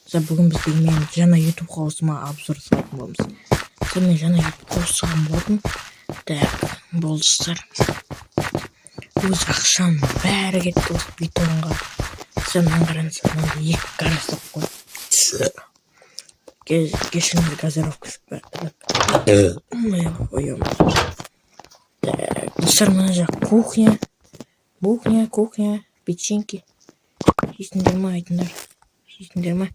Бүгін біз мен жаңа YouTube хаусыма обзор салатын боламыз. Мен жаңа YouTube хаус салған болатын. Так, болды, достар. Өз ақшам бәрі кетті осы бетонға. Сен мынаны қараңыз, мынандай екі гараж салып қойдым. Кешіріңіз, газировка. Ой. Так, достар, мына жақ кухня. Кухня, кухня, печеньки. Жейсіңдер ма, айтыңдар? Жейсіңдер ма?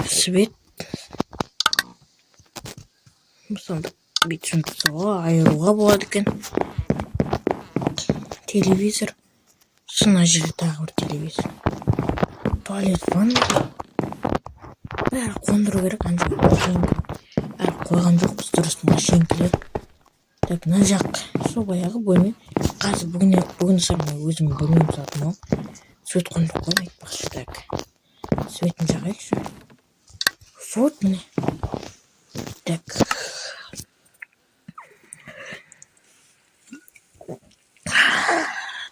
Свет. Мысалы, бүйтіп тастауға, айыруға болады екен. Телевизор. Сосын мына жерде тағы бір телевизор. Туалет, ванна. Бәрі қондыру керек, ана жерге машинка. Әлі қойған жоқпыз дұрыс машинкалер. Так, мына жақ сол баяғы бөлме. Қазір бүгін, достар, мен өзім бөлмем салатын боламын. Свет қондырып қояйын айтпақшы. Так. Светін жағайықшы. Вот міне. Так.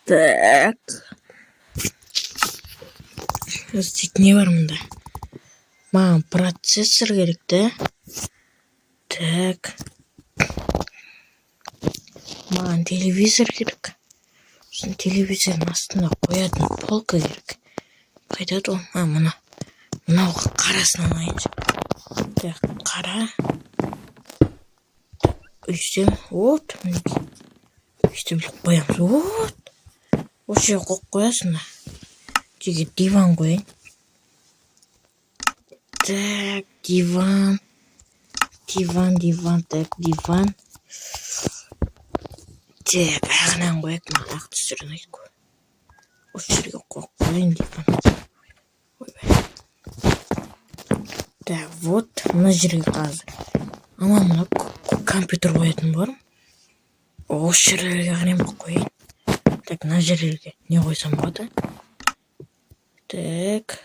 Так. Іздейтін не бар мұнда? Маған процессор керек та. Так. Маған телевизор керек. Сосын телевизордың астына қоятын полка керек. Қайда еді ол? А, мына. Мынау қарасын алайыншы. Так, қара. Өйстем, вот, мінекей. Өйстіп іліп қоямыз. Вот. Осы жерге қойып қоясың да. Жерге диван қояйын. Так, диван. Диван, диван, так, диван. Так, ағынан қояйық, маған ақ түстер ұнайды ғой. Осы жерге қойып қояйын диван. Ойбай. Так, вот, мына жерге қазір. Ана мына компьютер қоятын бар. Осы жерлерге қараймын, қояйын. Так, мына жерлерге не қойсам болады? Так.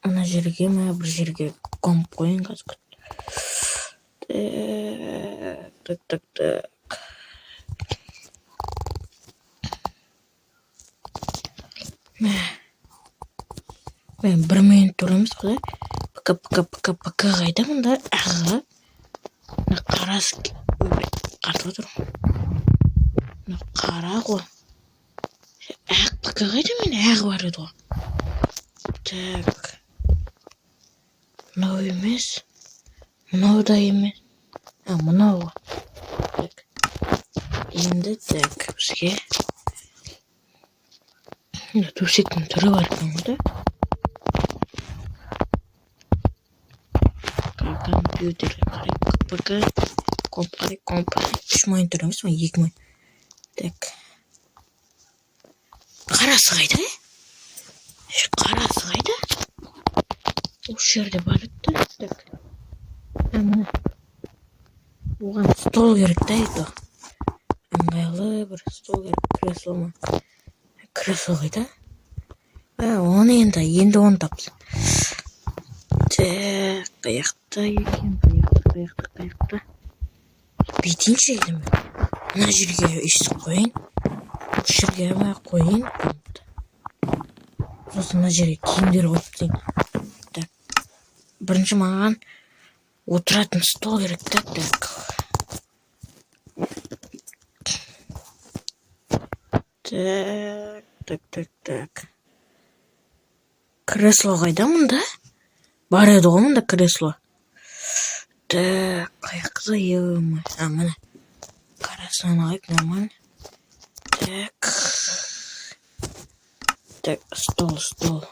Мына жерге ме, бір жерге комп қояйын қазір. Так, так, так, так. Мә. Мен бір минут тұрамыз ғой. ПК, ПК, ПК, ПК қайда мұнда? Аға. Мына қарасы, ойбай, қатып отыр. Мына қара ғой. Ақ ПК қайда, мен ағы бар еді ғой. Так. Мынау емес. Мынау да емес. А, мынау ғой. Так. Енді так, бізге мына төсектің түрі бар екен ғой да. Компьютерге қарайық. ПК, комп қарайық, комп. Үш монитор емес па, екі монитор. Так. Қарасы қайда? Қарасы қайда? Осы жерде бар еді да. Так. А, міне. Оған стол керек та еді. Ыңғайлы бір стол керек, кресло ма? Кресло қайда? А, оны енді оны таптым. Так, қаяқта екен, қаяқта, қаяқта, қаяқта? Бүйтейінші енді мен. Мына жерге өйстіп қояйын. Осы жерге ма қояйын компты. Сосын мына жерге киімдер қойып тастайын. Так. Бірінші маған отыратын стол керек та. Так. Так, так, так, так. Кресло қайда мұнда? Бар еді ғой мұнда кресло. Так, қаяқта, ё. А, міне. Қарасын алайық, нормально. Так. Так, стол, стол.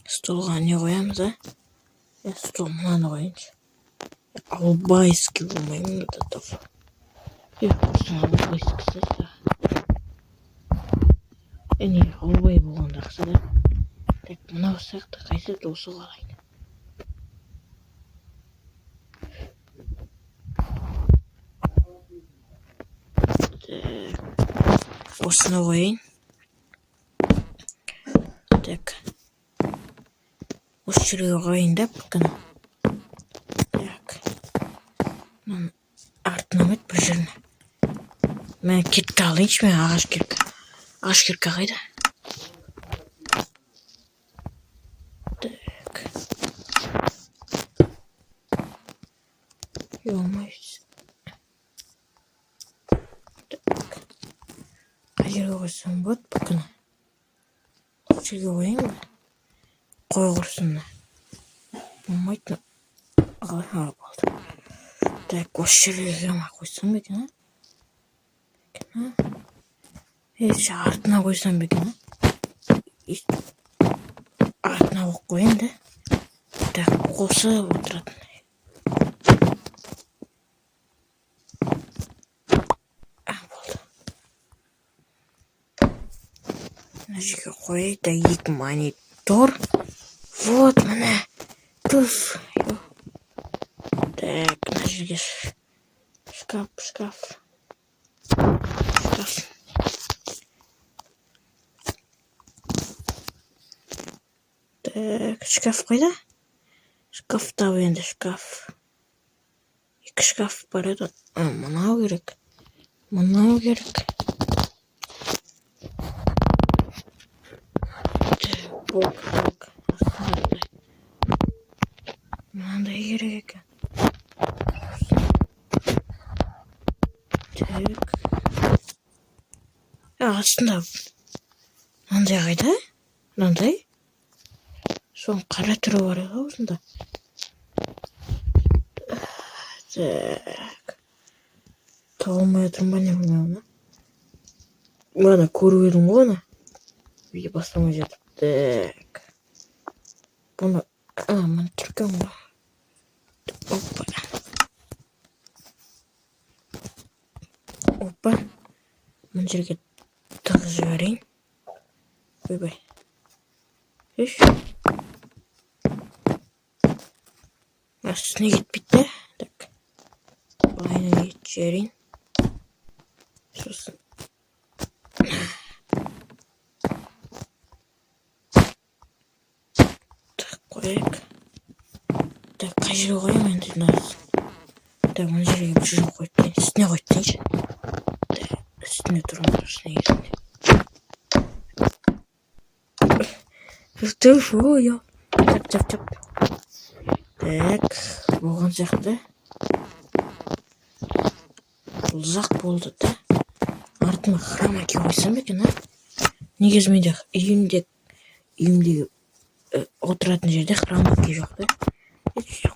Столға не қоямыз, а? Стол мынаны қояйыншы. Албайский болмай ма это? Құрсын, албайский да. Не, албай болған жақсы да. Так, мынау сияқты қайсы осы алайын. Так, осыны қояйын. Так. Осы жерге қояйын да ПК-ны. Так. Мынаның артына ма еді бір жеріне. Мә, кирка алайыншы мен, ағаш кирка. Ағаш кирка қайда? Так. Ё-моё. Так. Қай жерге қойсам болады бүкіні? Осы жерге қояйын ба? Қой құрсын. Болмайды. А, болды. Так, осы жерге ма қойсам ба екен, а? Е, артына қойсам ба екен, а? Артына қойып қояйын да. Так, қосып отыратын. А, болды. Мына жерге қояйық та, екі монитор. Вот, міне. Туф. Так, мына жерге шкаф, шкаф. Шкаф. Так, шкаф қайда? Шкаф тап енді, шкаф. Екі шкаф бар еді. А, мынау керек. Мынау керек. Так, полка, полка. Астында мынандай керек екен. Так. А, астында мынандай қайда? Мынандай? Соның қара түрі бар еді ғой осында. Так. Таба алмай жатырмын ба, не білмеймін оны. Мана көріп едім ғой оны. Видео бастамай жатып. Так. Бұны, а, мына тұр екен ғой. Опа. Опа. Мына жерге тығып жіберейін. Ойбай. Үш. Үстіне кетпейді де. Так. Былайынан кетіп жіберейін. Сосын. Тығып қояйық. Так, қай жерге қоямын енді мына? Так, мына жерге бір жерге қойып тастайын. Үстіне қойып тастайыншы. Так, үстіне тұрған дұрыс негізінде. Түф, ой, чап, чап, чап. Так, болған сияқты. Ұзақ болды да. Артыма хрома-ки қойсам ба екен, а? Негізі менде үйімдегі отыратын жерде хрома-ки жоқ та.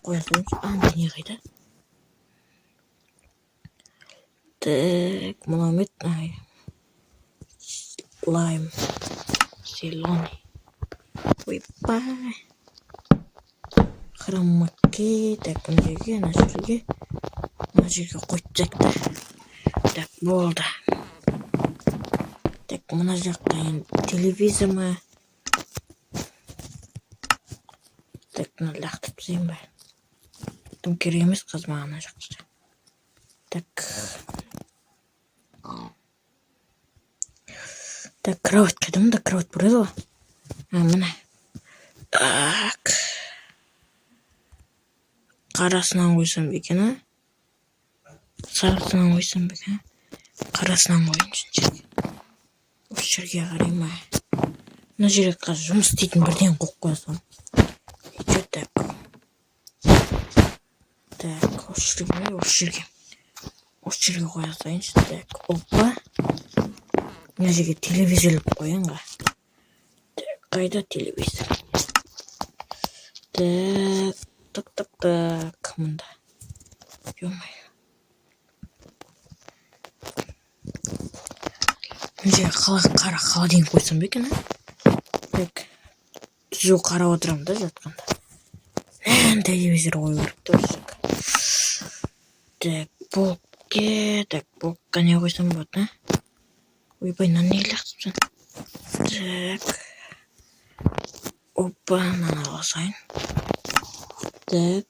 Қоя салайыншы. Анда не қайда? Так, мынау ма еді? Ай. Лайм. Зеленый. Ойбай. Хрома-ки. Так, мына жерге, мына жерге. Мына жерге қойып тастайық та. Так, болды. Так, мына жақта енді телевизор ма? Так, мына лақтырып тастайын ба? Тым керек емес қазір маған ана жақта. Так. Так, кровать қайда? Мында кровать бар еді ғой. А, міне. Так. Қарасынан қойсам ба екен, а? Сарысынан қойсам ба екен, а? Қарасынан қояйыншы жерге. Осы жерге қарай ма? Мына жерге қазір жұмыс істейтін бірдеңе қойып қоя саламын. Че так? Так, осы жерге, осы жерге. Осы жерге қоя салайыншы. Так, опа. Мына жерге телевизор іліп қояйын ғой. Так, қайда телевизор? Так, так, так, так, мында. Ё-моё. Мына жерге қара холодильник қойсам ба екен, а? Так, түзу қарап отырамын да жатқанда. Телевизор қою керек та осы жерге. Так, полке, так, полка не қойсам болады, а? Ойбай, мынаны неге лақтырып тастадым? Так. Опа, мынаны ала салайын. Так.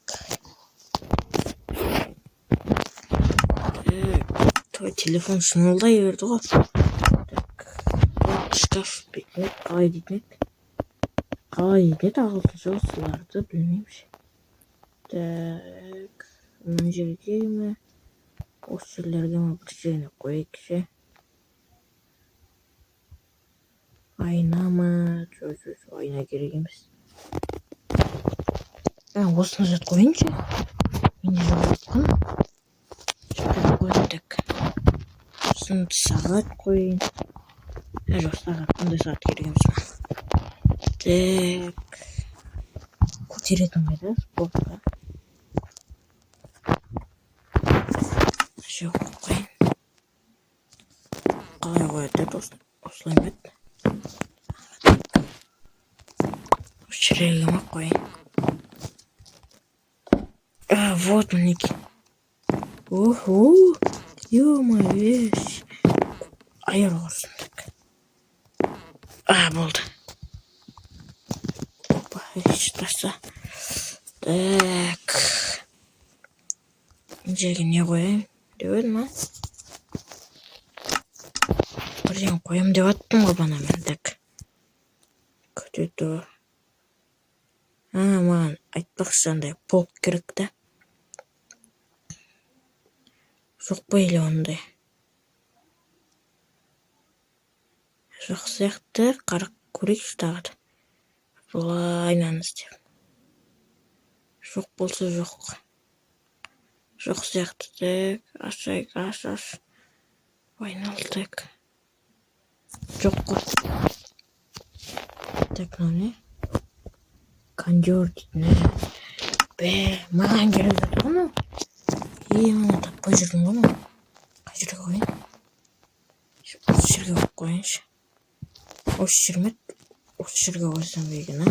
Так, той телефон шынылдай берді ғой. Так, шкаф дейтін еді, қалай дейтін еді? Қалай дейтін еді ағылшынша осыларды білмеймін ше. Так, мына жерге ме? Осы жерлерге ме бір жеріне қояйық ше. Айна ма? Жоқ, жоқ, жоқ, айна керек емес. А, осыны зат қояйыншы. Менде жоқ қой. Так. Сосын сағат қояйын. Ә, жоқ, сағат, ондай сағат керек емес маған. Так. Көтеретін қайда? Спортқа. Мына жерге қойып қояйын. Қалай қояды еді осыны? Осылай ма еді? Осы жерге ма қояйын? А, вот мінекей. Охо, ё-моё, вещь. Аяр құрсын, так. А, болды. Опа, еш, таста. Так. Мына жерге не қояйын деп едім, а? Бірдеңе қоямын деп аттым ғой бана мен. Так. Күте тұр. А, маған айтпақшы, андай полк керек та. Жоқ па или ондай? Жоқ сияқты, қарап көрейікші тағы да. Былай мынаны істеп. Жоқ болса жоқ. Жоқ сияқты. Так, ашайық, аш, аш. Айнал, так. Жоқ қой. Так, мынау не? Кондер дейтін, ә. Бә, маған керек зат қой мынау. Е, мына таппай жүрдім ғой мен. Қай жерге қояйын? Осы жерге қойып қояйыншы. Осы жер ме еді? Осы жерге қойсам ба екен, а?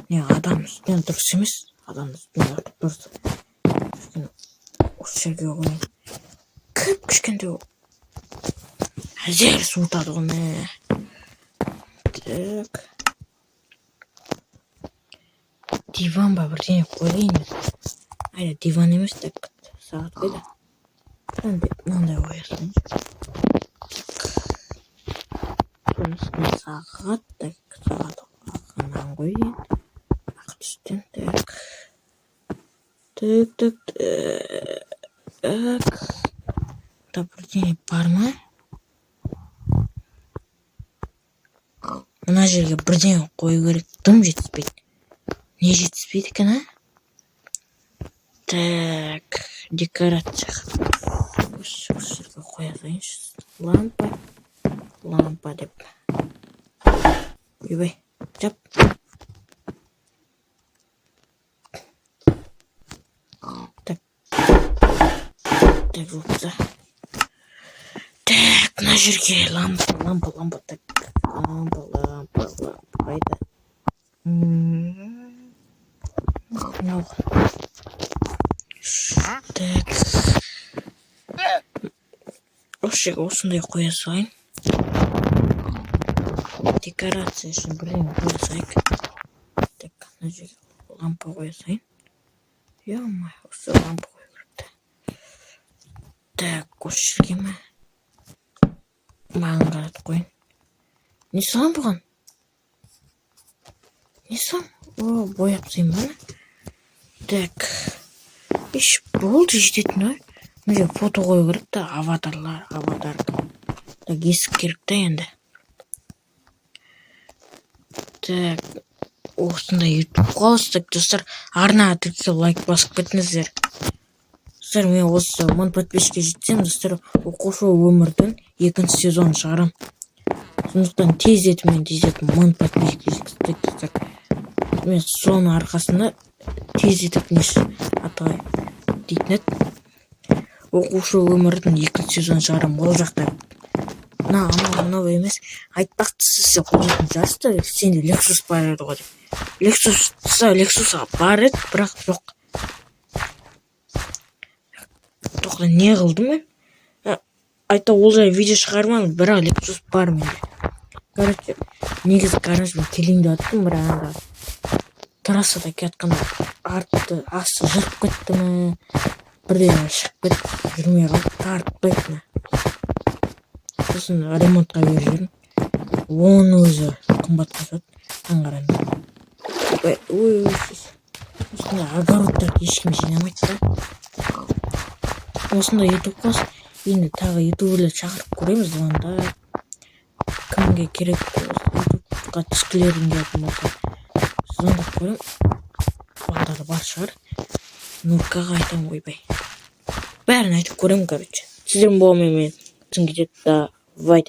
Не, адам үстінен дұрыс емес. Адам үстінен артып дұрыс. Кішкене осы жерге қояйын. Кіп кішкентай болып. Әзер суытады ғой, мә. Так. Диван ба, бірдеңе қояйын мен. Айда, диван емес, так. Сағат қайда? Мынандай, мынандай қоя салайыншы. Соның үстіне сағат, так, сағат ағынан қояйын. Ақ түстен, так. Так, так, так. Да, бірдеңе бар ма? Мына жерге бірдеңе қою керек, дым жетіспейді. Не жетіспейді екен, а? Так, декорация. Осы жерге қоя салайыншы. Лампа, лампа деп. Ойбай, жап. Так. Так, жуыпса. Так, мына жерге лампа, лампа, лампа, так. Лампа, лампа, лампа. Қайда? Мынау. Так. Осы жерге осындай қоя салайын. Декорация үшін бірдеңе қоя салайық. Так, мына жерге лампа қоя салайын. Ё-моё, осы лампа қою керек та. Так, осы жерге ме? Маған қаратып қояйын. Не саламын бұған? Не салам? О, бояп тастайын ба? Так. Иш, болды, жететін ғой. Мына жерге фото қою керек та, аватарлар, аватар. Так, есік керек та енді. Так, осындай ютуб қосты, достар, арнаға тіркеліп лайк басып кетіңіздер. Достар, мен осы 1000 подписчикке жетсем, достар, оқушы өмірдің екінші сезонын шығарам. Сондықтан тездетіп, мен тездетіп 1000 подписчикке жеткіздік, достар. Мен соның арқасында тездетіп несі аталай дейтін еді. Оқушы өмірдің екінші сезонын шығарамын. Ол жақта мына анау мынау емес. Айтпақты, сіз қойатын шығарсыздар, сенде Лексус бар еді ғой деп. Лексус, Лексус бар еді, бірақ жоқ. Тоқта, не қылдым мен? Айта, ол жайлы видео шығармадым, бірақ Лексус бар менде. Короче, негізі гаражбен келейін деп жаттым, бірақ анда трассада келатқанда арты асты жырып кетті ме, бірдеңе шығып кетті, жүрмей қалды, тартпайды мына. Сосын ремонтқа беріп жібердім. Оның өзі қымбатқа түседі. Аңғараңдар. Ой, ой, осындай огородтарды ешкім жинамайды да. Осындай ютуб қос. Енді тағы ютуберлер шақырып көреміз, звондап. Кімге керек ютуб. Дискордқа түскілерің келетін болса, звондап көремін, балдары бар шығар. Нуркаға айтамын, ойбай, бәрін айтып көремін. Короче, сіздермен болғанмен мен кетеді. Давайте.